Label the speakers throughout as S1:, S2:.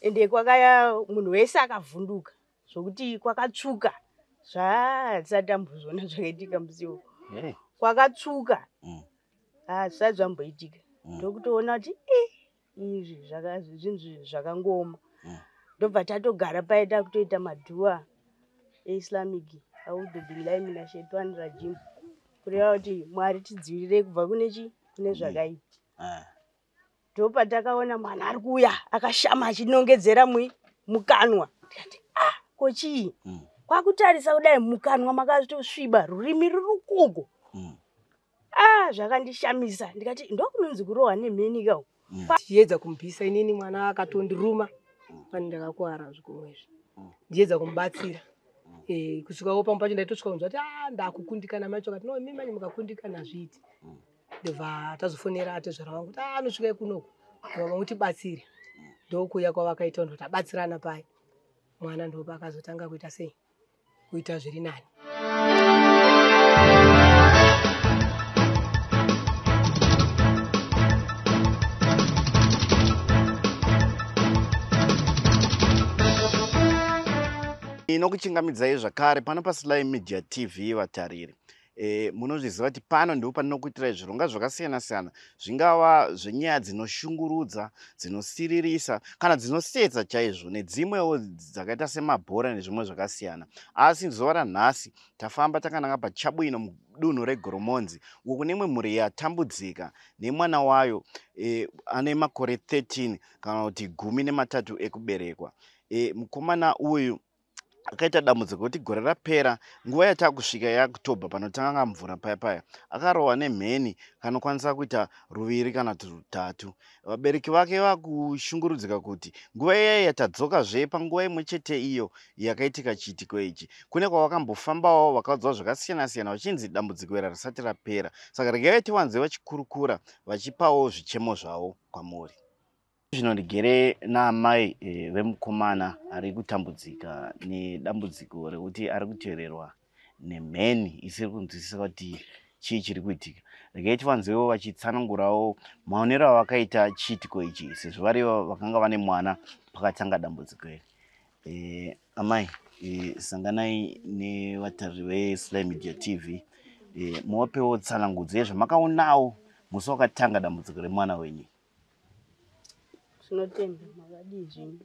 S1: Ende kwakaya munhu wese akavhunduka zvokuti kwakatsvuka zvatisati tambozviona zvakaitika musiwo. Kwakatsvuka zvisati zvamboitika. Ndokutoona kuti izvi zvinhu zvakangooma. Ndobva tatogara paye takutoita madhuwa eIslamic, audhu billahi mina shaitani rajim, kureva kuti Mwari tidzivirire kubva kune chi kune zvakaipa. Ndopatakaona mwana ari kuuya akashama achinongedzera mukanwa. Tikati ko chii? Kwakutarisa kudai mukanwa makatosviba, rurimi ruri kuko. Zvakandishamisa ndikati ndokunonzi kurohwa nemheni ka uku.
S2: Ndichiedza kumubvisa inini mwana akatondiruma pani ndakakuwara zvikumwe izvi. Ndichiedza kumubatsira. Kusvikawo pamwe pacho ndaitosvika kunzwa kuti ndakukundikana macho akati no imi manje mukakundikana hazviiti. Ndobva tazofonera atezvara vangu kuti anosvika kunoku vamutibatsire. Ndokuuya kwavakaita ndo tabatsirana paye. Mwana ndopaakazotanga kuita sei? Kuita zviri nani.
S3: Inokuchingamidzai zvakare pano paSly Media TV vatariri. Munozviziva kuti pano ndipo paninokuitirai zvirongwa zvakasiyana-siyana, zvingava zvenyaya dzinoshungurudza, dzinosiririsa kana dzinosetsa chaizvo, nedzimwewo dzakaita semabhora nezvimwe zvakasiyana. Asi zuva ranhasi tafamba takananga paChabwino mudunhu reGoromonzi, uko kune imwe mhuri yatambudzika nemwana wayo ane makore 13 kana kuti 13 ekuberekwa. Mukomana uyu akaita dambudziko kuti gore rapera nguva yatakusvika yaOctober panotanga mvura paya paya akarohwa nemheni kanokwanisa kuita ruviri kana rutatu. Vabereki vake vakushungurudzika kuti nguva iya yatadzokazve panguva imwe chete iyo yakaitika chiitiko ichi kune kwavakambofambawo vakaudzwa zvakasiyana siyana vachinzi dambudziko iri risati rapera. Saka regai tiwanze vachikurukura vachipawo zvichemo zvavo kwamuri. Zvino ndigere naamai vemukomana ari kutambudzika nedambudziko rekuti ari kuteererwa nemheni isiri kunzwisisa kuti chii chiri kuitika. Regai tivanzewo vachitsanangurawo maonero avakaita chiitiko ichi sezvo varivo vakanga vane mwana pakatanga dambudziko iri. Amai, sanganai nevatariri veSly Media TV, muvapewo tsanangudzo yezvamakaonawo musi wakatanga dambudziko remwana wenyu.
S1: Tinotenda makadii zvenyu.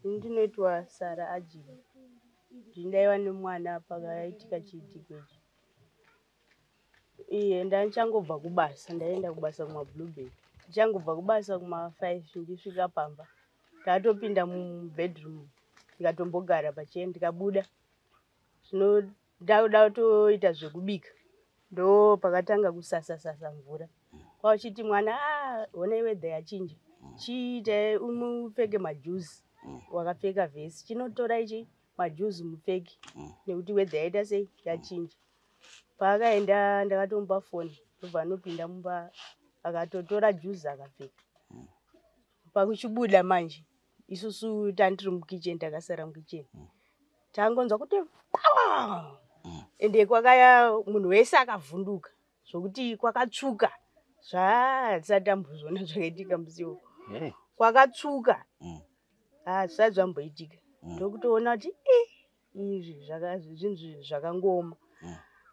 S1: Ini ndinoitwa Sara Ajiri. Ndaiva nemwana pakaitika chiitiko ichi. Iye ndaichangobva kubasa, ndaenda kubasa kumaBlueberry. Ndichangobva kubasa kuma5 ndisvika pamba. Ndatopinda mubedroom ndikatombogara pachair ndikabuda. Zvino ndakuda kutoita zvekubika. Ndo pakatanga kusasa-sasa mvura. Kwauchiti mwana honai weather yachinja. Chiita umupfeke majuzi. Wakapfeka vhesi. Chinotora ichi majuzi mupfeke nekuti weather yaita sei yachinja. Paakaenda ndakatomupa foni ndobva anopinda mumba akatotora juzi akapfeka. Pakuchibuda manje isusu tandiri mukitchen takasara mukitchen. Tangonzwa kuti ende kwakaya munhu wese akavhunduka zvokuti kwakatsvuka zvatisati tambozviona zvakaitika musiwo. Kwakatsvuka zvisati zvamboitika. Ndokutoona kuti izvi zvinhu zvakangooma.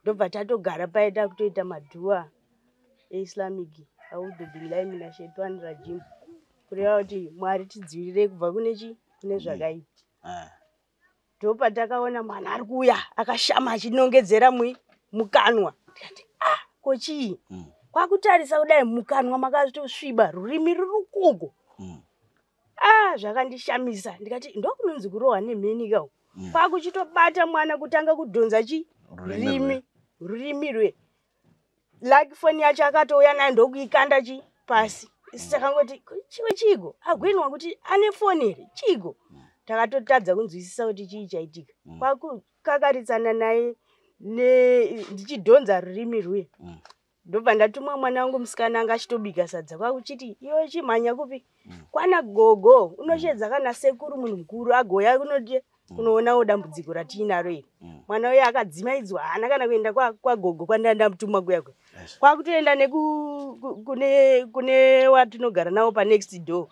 S1: Ndobva tatogara paye takutoita madhuwa eIslamic, audhu billahi mina shaitani rajim, kureva kuti Mwari tidzivirire kubva kune chi kune zvakaipa. Ndopatakaona mwana ari kuuya akashama achinongedzera mukanwa. Tikati ko chii? Kwakutarisa kudai mukanwa makatosviba, rurimi ruri kuko. Zvakandishamisa ndikati ndokunonzi kurohwa nemheni ka uku. Kwakuchitobata mwana kutanga kudhonza chi rurimi rwe. Like foni yacho akatouya nayo ndokuikanda chi pasi. Takangoti chiwe chiiko? Agwinwa kuti ane foni here? Chiiko? Takatotadza kunzwisisa kuti chii chaitika. Kwakukakaritsana naye ndichidhonza rurimi rwuye. Ndobva ndatumwa mwana wangu musikana anga achitobika sadza kwakuchiti iwe chimhanya kupi? Kwana gogo unoshedza kana sekuru munhu mukuru agoya kunoti kunoonawo dambudziko ratiinaro iri. Mwana uyu akadzimaidzwa haana kana kuenda kwagogo kwandandamutuma kuya kuya. Kwakutoenda kune watinogara nawo panext door.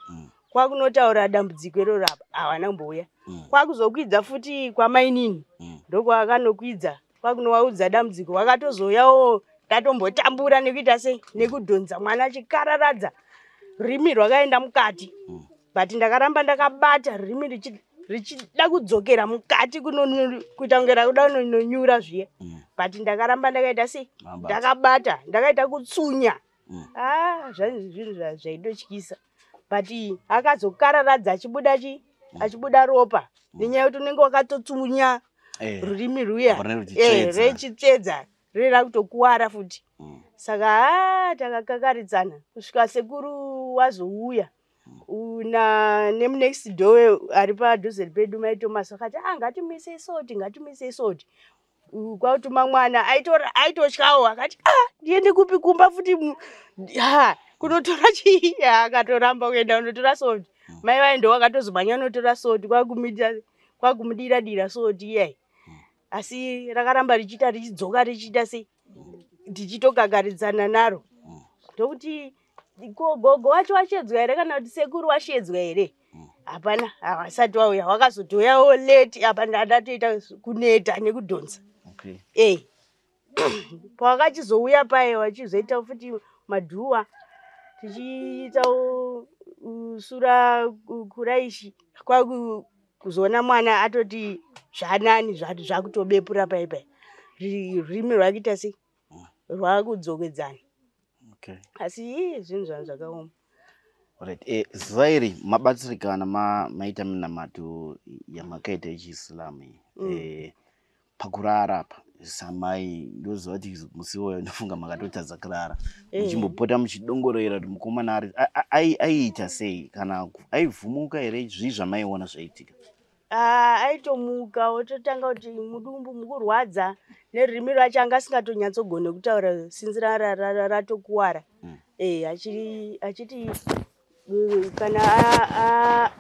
S1: Kwakunotaura dambudziko iroro apa hawana kumbouya. Kwakuzokwidza futi kwamainini, ndokwakanokwidza kwakunovaudza dambudziko. Wakatozouyawo tatombotambura nekuita sei, nekudhonza mwana achikararadza, rurimi rwakaenda mukati. But ndakaramba ndakabata rurimi richida kudzokera mukati, kuita kunge rakuda kunonyura zviya. But ndakaramba ndakaita sei, ndakabata, ndakaita kutsunya. Zvanzi zvinhu zvaitotyisa. But akazokararadza achibuda chi achibuda ropa, nenyaya yekuti unenge wakatotsunya rurimi rwuya rechitsvedza, riri kutokuwara futi. Saka takakakaridzana kusvika sekuru wazouya una nemunext door ari padhuze pedu, mai Thomas, akati ngatimuisei salt, ngatimuisei salt. Kwakutuma mwana aitotyawo, akati ndiende kupi kumba futi ha kunotora chii? Akatoramba kuenda kunotora salt. Mai vaye ndo vakatozomhanya kunotora salt, kwakumudira dira salt iyai, asi rakaramba richiita richidzoka, richiita sei, tichitokakaridzana naro. Ndokuti ko gogo wacho washedzwa here, kana kuti sekuru washedzwa here? Hapana, havasati vauya. Wakazotouyawo late, apa ndandatoita kuneta nekudhonza. Pawakachizouya paye, wachizoita futi madhuwa, tichiitawo sura kuraishi, kwaku kuzoona mwana atoti zvanani, zvakutobepura pai pai, rurimi rwakuita sei, rwakudzokedzana. Asi ii zvinhu zvanhu zvakaoma.
S3: Alright. Zuva iri mabatsirikana, maita minamato yamakaita yechiIslam iyi. Pakurara apa samai, ndoziva kuti musi iwoyo ndofunga makatotadza kurara, muchimbopota muchidongorera kuti mukomana ari aiita sei, kana aivhumuka here, zvii zvamaiona zvaitika?
S1: Aitomuka ototanga kuti mudumbu mukurwadza, nerurimi rwacho anga asingatonyatsogone kutaura sinzi ratokuwara. Achiti kana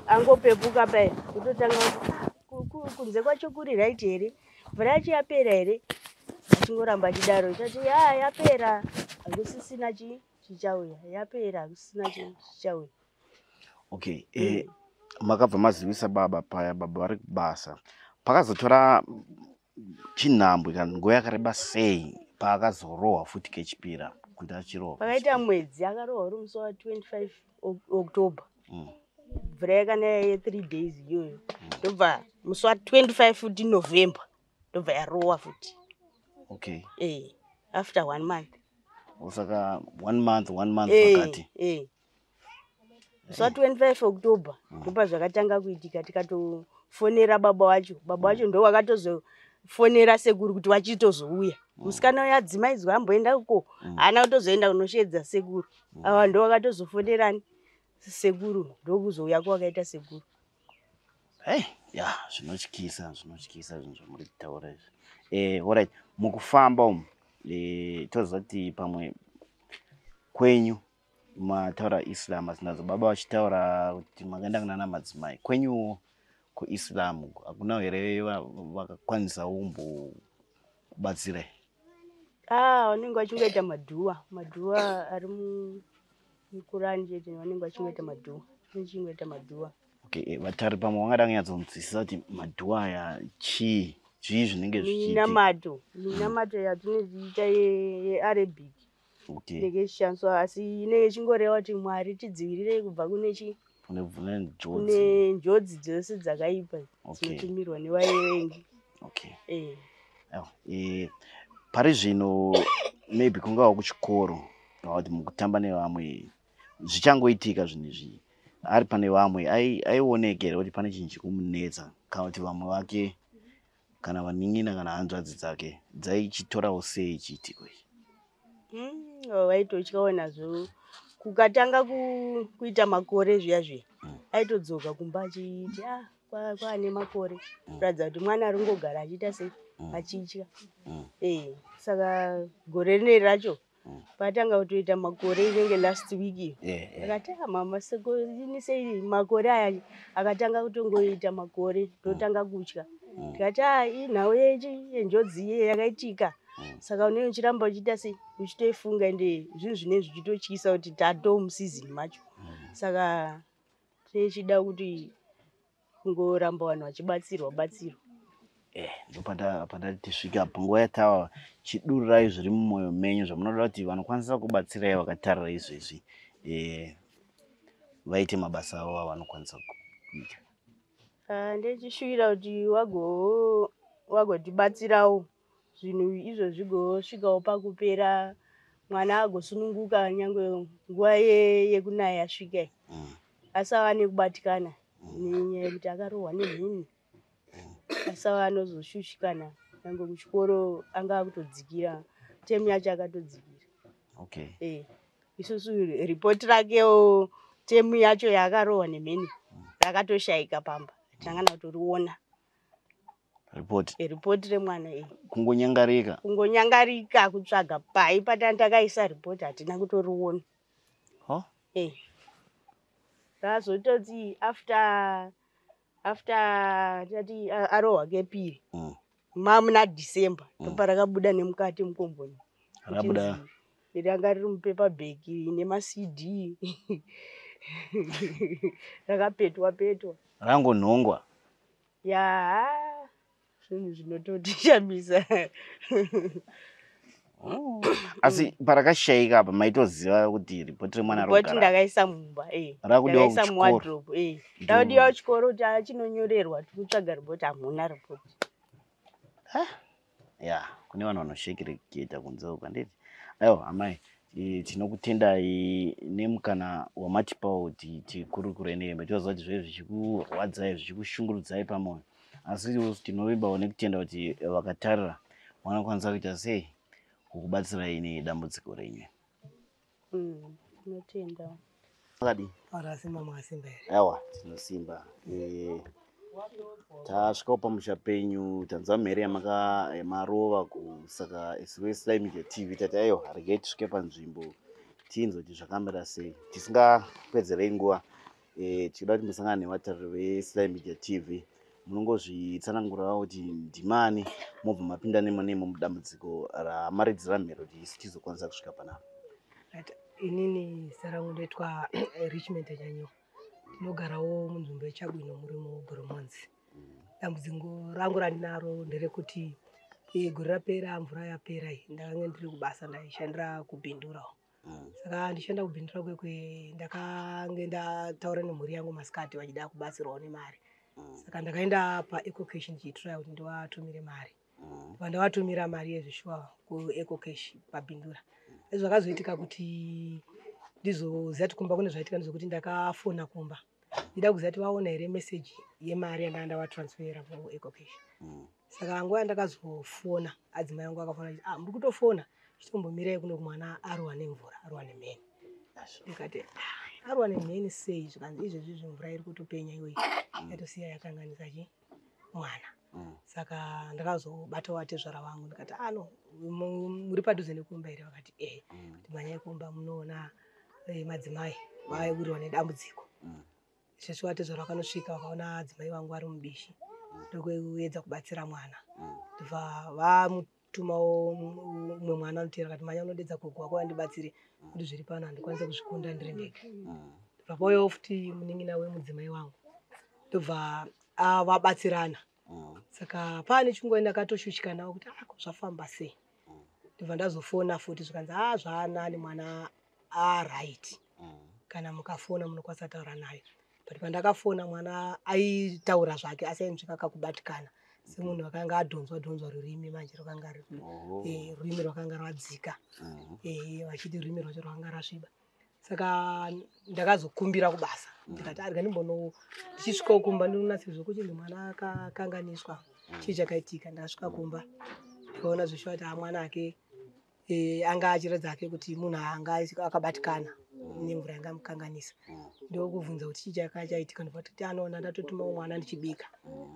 S1: angopepuka paya, kutotanga kuti, "Ah, kunze kwacho kuri right here? Mvura yacho yapera here?" Achingoramba achidaro, chati ya yapera, hakusisina chichauya, yapera, hakusisina chichauya.
S3: Okay, makabva mazivisa baba paya, baba vari kubasa. Pakazotora chinhambwe kana nguva yakareba sei paakazorohwa futi kechipira, kuti achirohwa?
S1: Pakaita mwedzi. Akarohwa uri musi wa25 October. Mvura yakanaya ye3 days iyoyo, ndobva musi wa25 futi November ndobva yarohwa futi. After one month.
S3: Saka one month, one month pakati.
S1: Musi wa25 October ndopa zvakatanga kuitika. Tikatofonera baba wacho, baba wacho ndo wakatozofonera sekuru kuti vachitozouya. Musikana uyo adzimaidzwa amboenda uko, haana kutozoenda kunoshedza sekuru ava, ndo wakatozofonerani sekuru, ndokuzouya kwakaita sekuru.
S3: Hey, ya, zvinotyisa, zvinotyisa zvinhu zvamuri kutaura izvi. Alright, mukufamba umu, toziva kuti pamwe kwenyu mataura Islam, asi nazo baba vachitaura kuti makaenda kunana madzimai kwenyuwo kuIslam, hakuna here vakakwanisawo kumbokubatsirai?
S1: Vanenge vachingoita madhuwa, madhuwa ari muKurani chete. Vanenge vachingoita madhuwa, vachingoita madhuwa.
S3: Okay, vatari pamwe vangada kunyatsonzwisisa kuti madhuwa aya chii, zvii zvinenge zvichiitika?
S1: Minamato, minamato yatinoziita yeArabic inenge ichishandiswa, asi inenge ichingoreva kuti Mwari tidzivirirei kubva kune chi
S3: Kune njodzi.
S1: Kune njodzi dzose dzakaipa dzinotumirwa nevavengi.
S3: Aiwa, pari zvino maybe kungava kuchikoro kana kuti mukutamba nevamwe, zvichangoitika zvinhu izvi, ari pane vamwe aioneka here kuti pane chinhu chikumunetsa, kana kuti vamwe vake, kana vanin'ina kana hanzvadzi dzake dzaichitorawo sei chiitiko ichi?
S1: Vaitotyawo nazvo. Kukatanga kuita makore zviya zviya, aitodzoka kumba achiti, "Ah, kwaane makore," kuratidza kuti mwana ari kungogara achiita sei, achitya. Saka gore rineri racho patanga kutoita makore, inenge last week iyo, akati, "Ah, mama, seko ini sei makore aya?" Akatanga kutongoita makore, ndotanga kutya. Tikati, "A, inhau yechi yenjodzi iye yakaitika." Saka unenge uchiramba uchiita sei, uchitoifunga, ende zvinhu zvinenge zvichitotyisa kuti tatoo museason macho. Saka tichida kuti kungoramba vanhu vachibatsirwa batsirwa.
S3: Ndopatati tisvika panguva yatava. Chidururai zviri mumwoyo menyu zvamunoda kuti vanokwanisa kubatsirai vakatarira izvezvi, vaite mabasa avo avanokwanisa kuita.
S1: Ndechishuvira kuti wagotibatsirawo zvinhu izvo zvigosvikawo pakupera, mwana agosununguka nyangwe nguva yekunaya yasvika, asava nekubatikana nenyaya yekuti akarohwa nemhini, asava anozoshushikana nyangwe kuchikoro anga akutodzikira temu yacho akatodzikira.
S3: Okay.
S1: Isusu ripoti rakewo temu yacho yaakarohwa nemhini rakatoshaika pamba, tangana kutoriona.
S3: Ripoti.
S1: Ripoti remwana iyi.
S3: Kungonyangarika.
S1: Kungonyangarika kutsvaga pai patani takaisa ripoti hatina kutoriona.
S3: Huh?
S1: Razototi after tati arohwa kepiri. Mamuna December ndoparakabuda nemukati mukomboni.
S3: Rabuda.
S1: Ranga riri mupepa bhegi nema CD. Rakapetwa petwa.
S3: Rangonhongwa.
S1: Ya, zvinhu zvinototishamisa.
S3: Asi parakashaika apa maitoziva kuti ripoti remwana
S1: ripoti ndakaisa mumba,
S3: Rakudiwa
S1: ndakaisa
S3: kuchikoro.
S1: Muwardrobe, Rakudiwa kuchikoro kuti achinonyorerwa, tikutsvaga ripoti hamuna ripoti.
S3: Ya, kune vanhu vanoshekereketa kunze uko, handiti? Aiwa amai, tinokutendai nemukana wamatipawo kuti tikurukure nemi. Toziva kuti zvinenge zvichikurwadzai, zvichikushungurudzai pamwoyo, asi tinovimbawo nekutenda kuti vakatarira vanokwanisa kuita sei kukubatsirai nedambudziko renyu.
S1: Tinotenda.
S3: Makadii?
S2: Arasimba, makasimba here?
S3: Aiwa, tinosimba. Tasvikawo pamusha penyu, tanzwa mhere yamarova, saka isu veSly Media TV tati aiwa, regai tisvike panzvimbo tinzwe kuti zvakamira sei. Tisingapedzerei nguva, tichida kuti musangane nevatariri veSly Media TV, munongozvitsanangurawo kuti ndimani, mobva mapinda nemo nemo mudambudziko ramaridzira mhere kuti isu tizokwanisa kusvika panapa.
S2: Right. Inini zita rangu ndoitwa Richmond Nyanyiwa, ndinogarawo munzvimbo yeChagwino muri muGoromonzi. Dambudziko rangu randinaro nderekuti gore rapera, mvura yapera iyi, ndakange ndiri kubasa, ndaishandira kuBindurawo. Saka ndichienda kuBindura kwekwe, ndakange ndataura nemhuri yangu masikati vachida kubatsirwawo nemari. Saka ndakaenda paEcoCash ndichiitira kuti ndivatumire mari. Vandavatumira mari yezvishuwa kuEcoCash paBindura. Zvakazoitika kuti ndizoziva kuti kumba kune zvaitika ndezvekuti ndakafona kumba ndida kuziva kuti vaona here meseji yemari yandanga ndavatransfera kuEcoCash. Saka nguva yandakazofona, adzimai angu akafona achiti, "Ah, muri kutofona, chitombomirai kuno, mwana arohwa nemvura, arohwa nemheni." Ndikati, "Ah, arohwa nemheni sei?" Zvikanzi, "Izvezvi izvi mvura iri kutopenya iyoyi, yatosiya yakanganisa chi mwana." Saka ndakazobatawo atezvara vangu, ndikati, "Ah, no, muri padhuze nekumba here?" Vakati, "Ehe." Kuti, "Mhanyai kumba munoona madzimai vaiwirwa nedambudziko." Izvezvi vatezvara vakanosvika, vakaona adzimai vangu vari mubishi ndokuedza kubatsira mwana. Ndobva vamutumawo mumwe mwana anoteera, akati, "Mhanya unodedza gogo wako vandibatsire, kuti zviri pano handikwanisi kuzvikunda ndiri ndega." Ndobva pauyawo futi munin'ina wemudzimai wangu, ndobva vabatsirana. Saka paane chinguva ndakatoshushikanawo kuti, "Ah, ko zvafamba sei?" Ndobva ndazofona futi, zvikanzi, "A, zvaanani, mwana aright, kana mukafona munokwanisa kutaura naye." But pandakafona, mwana aitaura zvake, asi ainzwika kakubatikana semunhu akanga adhonzwa dhonzwa rurimi manje rwakanga rurimi rwakanga rwadzika. Vachiti rurimi rwacho rwakanga rasviba. Saka ndakazokumbira kubasa, ndikati, "Arga ndimbono ndichisvikawo kumba ndinonatsa kuti mwana akakanganiswa, chii chakaitika?" Ndakasvika kumba, ndikaona zvishuwa kuti mwana ake anga achiratidza ake kuti munhu anga akabatikana nemvura yanga amukanganisa. Ndokubvunza kuti chii chaka chaitika, ndobva titi, "Anoona ndatotumawo mwana ndichibika,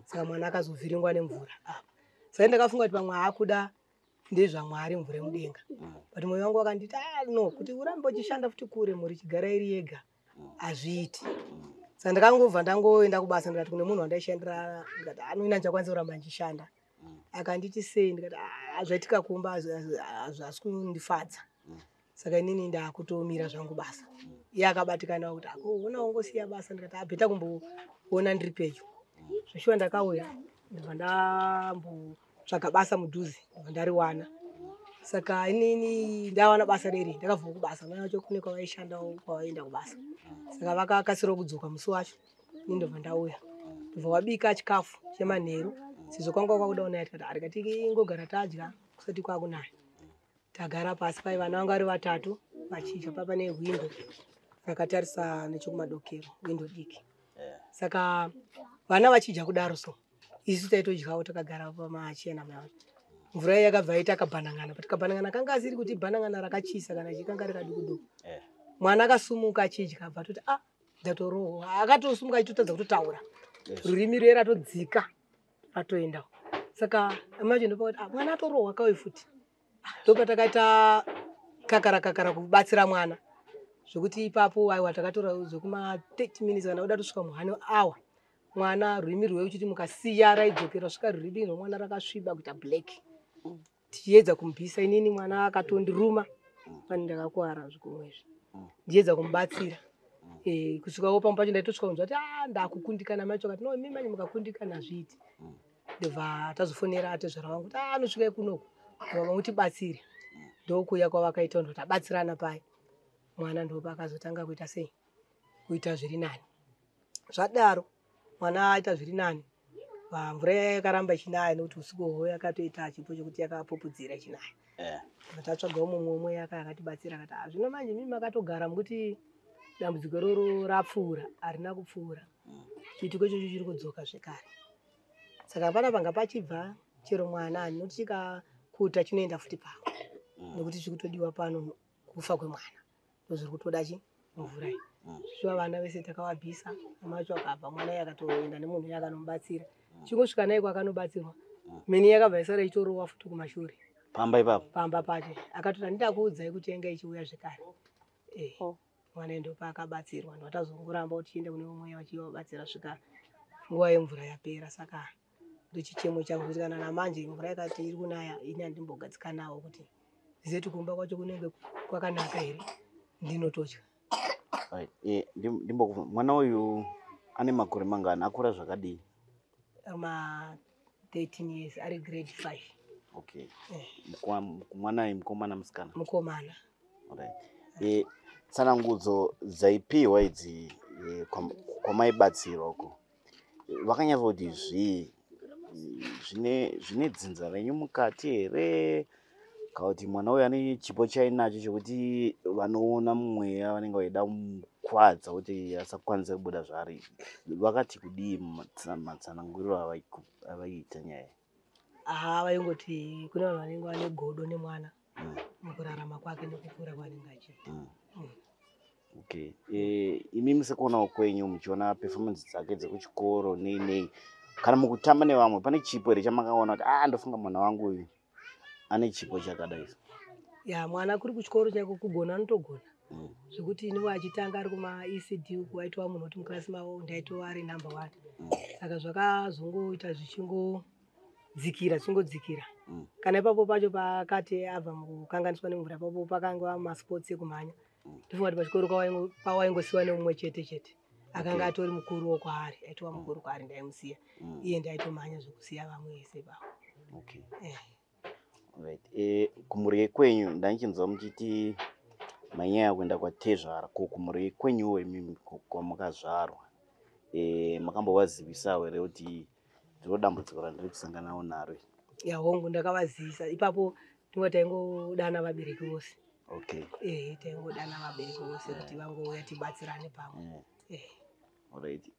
S2: saka mwana akazovhiringwa nemvura apa." Saka ndakafunga kuti pamwe aakuda ndezvaMwari, mvura yemudenga. But mwoyo wangu wakanditi, "Ah, no, kuti urambe uchishanda futi kure, mhuri ichigara iri yega, hazviiti." Saka ndakangobva ndangoenda kubasa, ndikati kune munhu wandaishandira, ndikati, "Anoina ndichakwanisa kuramba ndichishanda?" Akanditi, "Sei?" Ndikati, "Ah, zvaitika kumba hazvisi kundifadza, saka inini ndakutomira zvangu basa." Iye akabatikana kuti ako ona wongosiya basa. Ndikati abheta kumboona ndiri pedyo. Zveshuwa ndakauya, ndobva ndambotsvaga basa mudhuze, ndobva ndariwana. Saka inini ndawana basa reri, ndakabvawo kubasa. Mai vacho kune kwavaishandawo kwavaienda kubasa, saka vakakasirawo kudzoka musi wacho. Ini ndobva ndauya, ndobva wabika chikafu chemanheru sezvo kwanga kwakuda kunaya. Tikati arika tingogara tadya kusati kwakunaya. Tagara pasi pai, vana vanga vari vatatu vachidya. Papa nehwindo rakatarisa nechekumadokero, hwindo diki. Saka vana vachidya kudaro, so isu taitodyawo takagara pamachiya namai vacho. Mvura iyi yakabva yaita kabhanangana, but kabhanangana kanga asiri kuti bhanangana rakachisa kana chii, kanga rikaduku duku. Mwana akasumuka achidya, abva atoti, "A, ndatorohwa." Akatosumuka achitotadza kutotaura, rurimi rwe ratodzika, ratoendawo. Saka amacho ndopakati, "Ah, mwana atorohwa kauyi futi." Ndopatakaita kakara kakara kubatsira mwana, zvokuti ipapo aiwa takatora zvekuma 30 minutes kana kuda tosvika muhani hour. Mwana rurimi rwe uchiti mukasiya raidzokera, svika rurimi rwemwana rakasviba kuita black, tichiedza kumubvisa. Inini mwana akatondiruma pani, ndakakuwara zvikumwe izvi ndichiedza kumubatsira. Kusvikawo pamwe pacho ndaitosvika kunzwa kuti a ndakukundikana. Macho akati, "No, imi manje mukakundikana hazviiti." Ndobva tazofonera atezvara vangu kuti, "A, anosvikai kunoku, ndobva mutibatsire." Ndokuuya kwavakaita, ndo tabatsirana pai. Mwana ndopaakazotanga kuita sei, kuita zviri nani. Zvadaro mwana aita zviri nani, mvura iya yakaramba ichinaya, nekuti usiku hwo yakatoita chipo chekuti yakapupudzira ichinaya. Tatsvagawo mumwe umwe akatibatsira, akati, "Ah, zvino manje mimi makatogara mukuti dambudziko iroro rapfuura." Harina kupfuura, chiitiko ichocho chiri kudzoka zvekare. Saka pana panga pachibva chero mwana ani, nokuti chikakuta chinoenda futi pamwe, nekuti chiri kutodiwa pano kufa kwemwana, ndozviri kutoda chi mvura iyi. Shuwa vana vese takavabvisa. Amacho akabva mwana iye akatoenda nemunhu iye akanomubatsira. Chingosvika naye kwakanobatsirwa, mheni yakabva isara ichitorowa futi kumashure.
S3: Pamba ipapo?
S2: Pamba pacho. Akatoti, "Handida kuudzai kuti yanga ichiuya zvekare."
S1: Oh.
S2: Mwana ndopaakabatsirwa, ndotazongoramba kuti chiende kune umwe vachivabatsira svika nguva yemvura yapera. Saka ndochichemo changu kuti kana namanje mvura yakati iri kunaya, ini handimbogadzikanawo kuti ndizive kuti kumba kwacho kunenge kwakanaka here, ndinototya.
S3: Right. Mwana uyu ane makore mangani? Akura zvakadii?
S2: Ma 13 years, ari grade 5.
S3: Okay. Mwana uyu mukomana, musikana?
S2: Mukomana.
S3: Alright. Tsanangudzo dzaipiwa idzi kwamaibatsirwa uko, vakanyatsa kuti zvii? Zvine dzinza renyu mukati here, kana kuti mwana uyu ane chipo chainacho chekuti vanoona mumweya vanenge vaida kumukwadza kuti asakwanisa kubuda zvaari? Vakati kudii matsananguriro avaiita nyaya iyi?
S2: Aha, vaingoti kune vanhu vanenge vane godo nemwana mukurarama kwake nekukura kwaanenge achiita.
S3: Okay. Imimi sekuonawo kwenyu, muchiona performance dzake dzekuchikoro nei nei, kana mukutamba nevamwe, pane chipo here chamakaona kuti, "A, ndofunga mwana wangu uyu ane chipo chakadai"?
S2: Ya, mwana kuri kuchikoro chaiko kugona anotogona, zvekuti iniwo achitanga ari kuma ECD uku aitova munhu kuti mukirasi mavo ndaitova ari number one. Saka zvakazongoita zvichingodzikira, zvichingodzikira. Kana ipapo pacho pakati abva mukukanganiswa nemvura, ipapo pakanga masports ekumhanya. Ndofunga kuti pachikoro pawaingosiwa neumwe chete chete akanga atori mukuruwo kwaari, aitova mukuru kwaari, ndaimusiya. Iye ndaitomhanya zvokusiya vamwe vese ipapo.
S3: Right. Kumhuri yekwenyu ndaichinzwa muchiti manyaya kuenda kwatezvara. Ko kumhuri yekwenyuwo imimi kwamakazvarwa, makambovazivisawo here kuti ndiro dambudziko randiri kusanganawo naro iri?
S2: Ya, hongu, ndakavazivisa. Ipapo tinga taingodana vabereki vose. Taingodana vabereki vose kuti vangouya tibatsirane pamwe.
S3: Alright.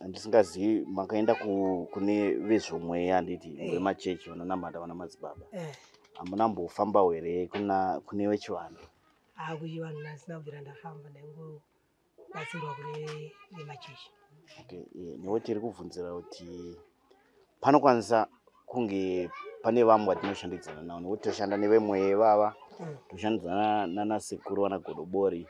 S3: Handisingazivi makaenda kune vezvomweya, handiti? Vemachechi, vanonamata, vana madzibaba. Hamuna mbofambawo here kune vechivanhu?
S2: Ha, kuchivanhu ndasina kubvira ndafamba, ndaingobatsirwa kune vemachechi.
S3: Okay. Newe tiri kubvunzira kuti panokwanisa kunge pane vamwe vatinoshandidzana navo, nekuti toshanda nevemweya ivava, toshandidzana nanasekuru, vana godobori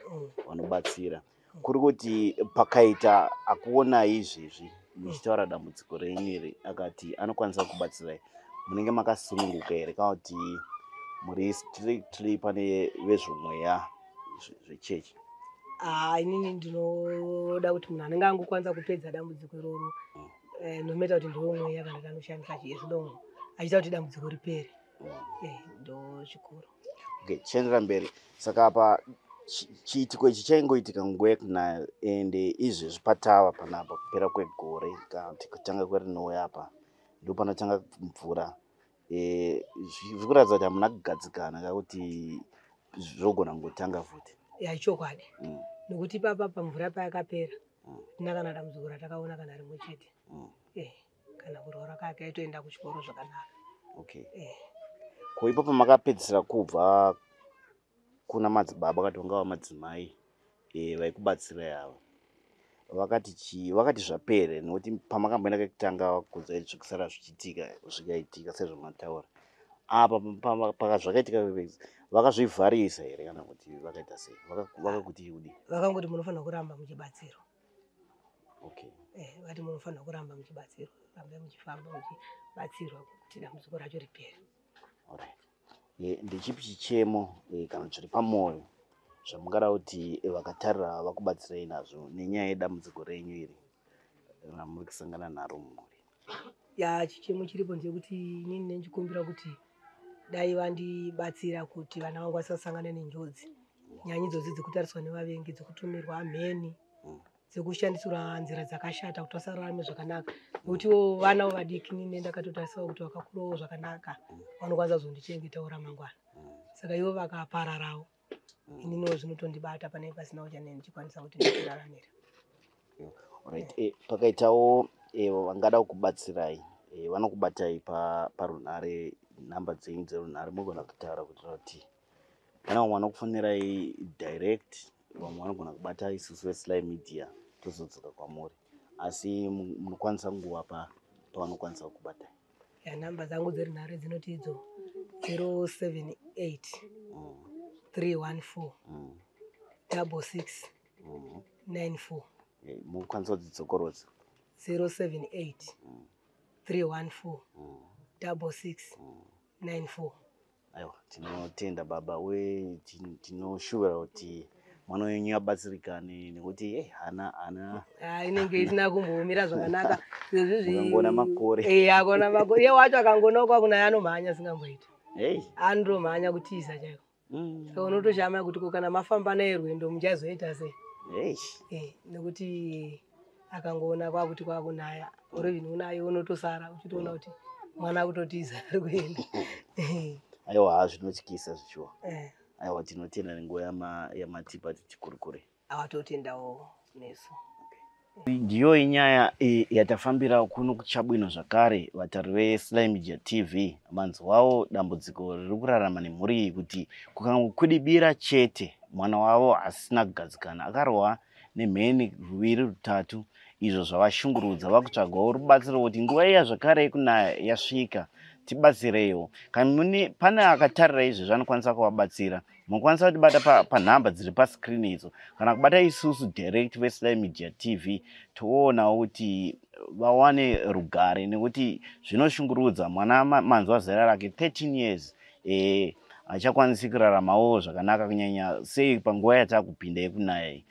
S3: vanobatsira. Kuri kuti pakaita akuonai izvezvi muchitaura dambudziko renyu iri, akati anokwanisa kubatsirai, munenge makasununguka here, kana kuti muri strictly pane vezvomweya zvechechi?
S2: Haa, inini ndinoda kuti munhu anenge angokwanisa kupedza dambudziko iroro, nometa kuti ndiwo mweya kana kuti anoshandisa chiezilongo achiita kuti dambudziko ripere. Ndo chikuru.
S3: Okay, tichiendera mberi. Saka apa chiitiko ichi chaingoitika nguva yekunaya, ende izvezvi patava panapa kupera kwegore kana kuti kutanga kwerinouya apa ndo panotanga mvura. Zviri kuratidza kuti hamuna kugadzikana kakuti zvogona kungotanga futi.
S2: Ya, ichokwadi. Nokuti ipapa pamvura payakapera, hatina kana dambudziko ratakaona kana rimwe chete. Kana kuroora kake aitoenda kuchikoro zvakanaka.
S3: Okay. Ko ipapo makapedzisira kubva kuna madzibaba kati vangava madzimai vaikubatsirai ava, vakati chii? Vakati zvapere? Nekuti pamakamboenda kekutanga kunzwa zvekusara zvichiitika zvikaitika sezvamataura apa, zvakaitika vakazvivharisa here kana kuti vakaita sei? Vakakuti kudii?
S2: Vakangoti munofanira kuramba muchibatsirwa. Vati munofanira kuramba muchibatsirwa, rambai muchifamba muchibatsirwa kuti dambudziko racho ripere.
S3: Alright. Ndechipi chichemo kana zviri pamwoyo zvamungada kuti vakatarira vakubatsirai nazvo nenyaya yedambudziko renyu iri ramuri kusangana naro mumhuri?
S2: Ya, chichemo chiripo ndechekuti inini ndichikumbira kuti dai vandibatsira kuti vana vangu vasasangana nenjodzi, nyanya idzodzi dzekutariswa nevavengi, dzekutumirwa mheni, dzekushandisirwa nzira dzakashata kuti vasararame zvakanaka, nekutiwo vana vadiki inini ndakatotarisawo kuti vakakurawo zvakanaka vanokwanisa kuzondichengetawo ramangwana. Saka ivo vakapararawo, ininiwo zvinotondibata panenge pasina uchanee ndichikwanisa kuti ndiraramira.
S3: Alright. Pakaitawo vangada kukubatsirai, vanokubatai parunhare, nhamba dzenyu dzerunhare mugona kutaura kuitira kuti kana vamwe vanokufonerai direct, vamwe vanogona kubata isusu veSly Media tozodzoka kwamuri, asi munokwanisa kunguvapa pavanokwanisa kukubatai?
S2: Ya, nhamba dzangu dzerunhare dzinoti idzo 078 314 66 94.
S3: Mukwanisa kudzidzokorodza?
S2: 078 314 66 94.
S3: Aiwa, tinotenda baba, uye tinoshuvira kuti mwana wenyu abatsirikane nekuti hana hana.
S2: Ah, inenge isina kumbomira zvakanaka sezvizvi.
S3: Mukangona makore.
S2: Akona makore, iye wacho akangoona kwakunaye anomhanya singamboiti.
S3: Hey.
S2: Anotomhanya kutiza chaiko. Saka unotoshama kuti ko kana mafamba naye rwendo muchazoita sei?
S3: Hey.
S2: Nekuti akangoona kwakuti kwakunaya orivini unaye unotosara uchitoona kuti mwana akutotiza ari kuenda.
S3: Aiwa, zvinotyisa zvichiwa. Aiwa, tinotenda nenguva yamatipa tichikurukure.
S2: Awatotendawo nesu.
S3: Ndiyo inyaya yatafambira kuno kuChabwino zvakare. Vatari veSly Media TV, manzwawo dambudziko riri kurarama nemhuri iyi, kuti kukangokwidibira chete mwana wavo asina kugadzikana akarohwa nemheni ruviri rutatu, izvo zvavashungurudza. Vakutsvagawo rubatsiro kuti nguva iya zvakare yekunaya yasvika, tibatsireiwo. Kana pane akatarira izvezvi anokwanisa kuvabatsira, munokwanisa kutibata panhamba dziri pascreen idzo, kana kubata isusu direct veSly Media TV, toonawo kuti vawane rugare, nekuti zvinoshungurudza mwana. Manzwa zera rake, 13 years, achakwanisi kuraramawo zvakanaka, kunyanya sei panguva yatakupinda yekunaya iyi.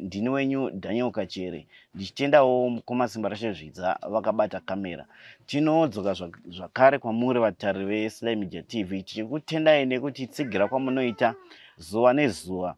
S3: Ndini wenyu Daniel Kachere, ndichitendawo mukoma Simba Rashezvidza vakabata kamera. Tinodzoka zvakare kwamuri vatariri veSly Media TV, tichikutendai nekutitsigira kwamunoita zuva nezuva.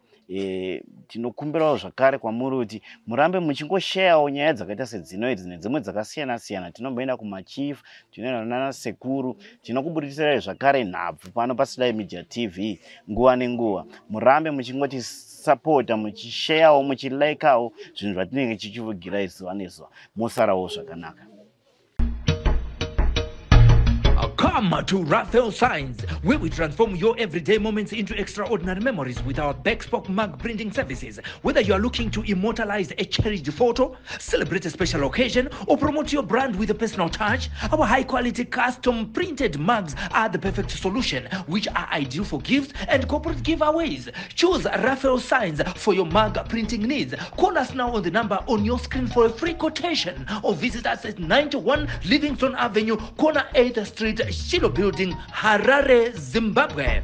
S3: Tinokumbirawo zvakare kwamuri kuti murambe muchingoshayawo nyaya dzakaita sedzino idzi nedzimwe dzakasiyana siyana. Tinomboenda kumachief, tinoenda nana sekuru, tinokubudisirai zvakare nhabvu pano paSly Media TV nguva nenguva. Murambe muchingotisapota, muchishayawo, muchilaikawo zvinhu zvatinenge tichivugirai zuva nezuva. Musarawo zvakanaka.
S4: Come to Raphael Signs, where we transform your everyday moments into extraordinary memories with our bespoke mug printing services. Whether you are looking to immortalize a cherished photo, celebrate a special occasion, or promote your brand with a personal touch, our high quality custom printed mugs are the perfect solution, which are ideal for gifts and corporate giveaways. Choose Raphael Signs for your mug printing needs. Call us now on the number on your screen for a free quotation, or visit us at 91 Livingston Avenue, corner 8th Street, Shiloh Building, Harare, Zimbabwe.